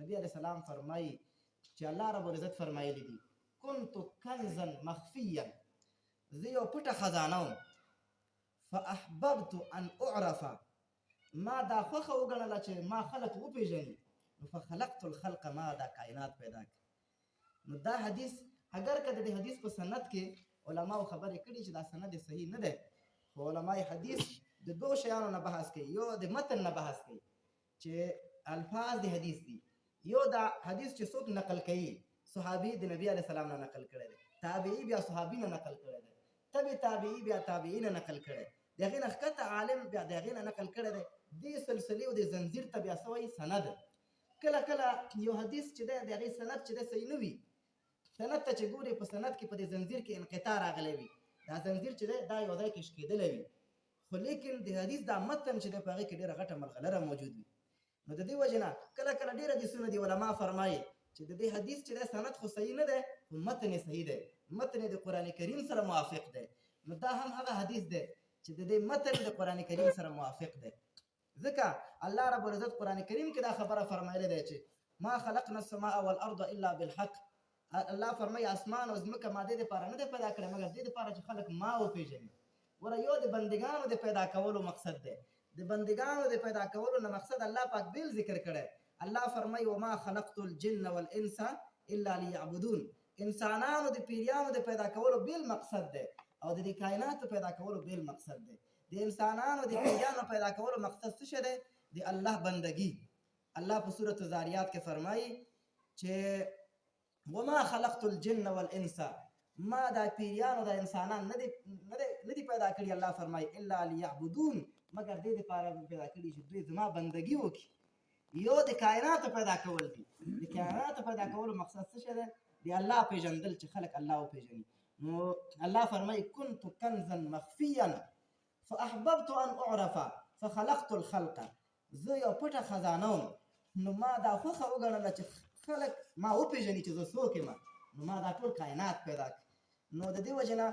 نبی علیه السلام فرمایي چې الله رب العزت فرمایلی دي، كنت کنزا مخفیا، زه یو پټه خزانه وم، فاحببت ان اعرف، ما دا خوښه وګڼله چې ما خلک وپېژني، نو فخلقت الخلق، ما دا کائنات پیدا کړ. نو دا حدیث اگر که د دې حدیث په سند کې علماو خبرې کړي چې دا سند صحیح نه دی، خو علماء حدیث د دوو شیانو نه بحث کوي. یو د متن نه بحث کوي چې الفاظ د حدیث دي، یو دا حدیث چې څوک نقل کوي، صحابي د نبی علی السلام نه نقل کړی دی، تابعی بیا صحابي نه نقل کړی دی، تبع تابعی بیا تابعی نه نقل کړی، د هغې نه ښکته عالم بیا د هغې نه نقل کړی دی. دې سلسلې او دې زنځیر ته بیا څه وایي؟ سند. کله کله یو حدیث چې دی، د هغې سند چې دی صحیح نه وي. سند ته چې ګوري، په سند کې په دې زنځیر کې انقطاع راغلی وي، دا زنځیر چې دی دا یو ځای کې شکېدلی وي، خو لیکن د حدیث دا متن چې دی په هغې کې ډېره غټه ملغلره موجود وي. نو د دې وجې نه کله کله ډېر حدیثونه دي، علما فرمایي چې د دې حدیث چې دی سند خو صحیح نه دی، خو متن یې صحیح دی، متن یې د قرآن کریم سره موافق دی. نو دا هم هغه حدیث دی چې د دې متن د قرآن کریم سره موافق دی، ځکه الله رب العزت قرآن کریم کې دا خبره فرمایلې ده چې ما خلقنا السماء والارض الا بالحق. الله فرمایي اسمان او ځمکه ما دې لپاره نه دی پیدا کړی مګر دې لپاره چې خلک ما وپېژني. ګوره، یو د بندګانو د پیدا کولو مقصد دی، د بندګانو د پیدا کولو نه مقصد الله پاک بیل ذکر کړی. الله فرمایي وما خلقت الجن والانس الا ليعبدون. انسانانو د پیریانو د پیدا کولو بیل مقصد دی او د دې کائناتو پیدا کولو بیل مقصد دی. د انسانانو د پیریانو پیدا کولو مقصد څه شی دی؟ د الله بندگی. الله په سورة زاریات کې فرمایي چې وما خلقت الجن والانس، ما دا پیریانو دا انسانان نه دي نه دي پیدا کړي، الله فرمایي الا ليعبدون، مګر دې لپاره پیدا کړي چې دوی زما بندگی وکړي. یو د کائناتو پیدا کول دي، د کائناتو پیدا کولو مقصد څه شی دی؟ د الله پیژندل، چې خلک الله وپیژني. نو الله فرمایي كنت کنزا مخفيا فاحببت ان اعرف فخلقت الخلق، زه یو پټه خزانه وم، نو ما دا خوښه وګڼله چې خلک ما وپېژني چې زه څوک یم، نو ما دا ټول کائنات پیدا کړ. نو د دې وجې نه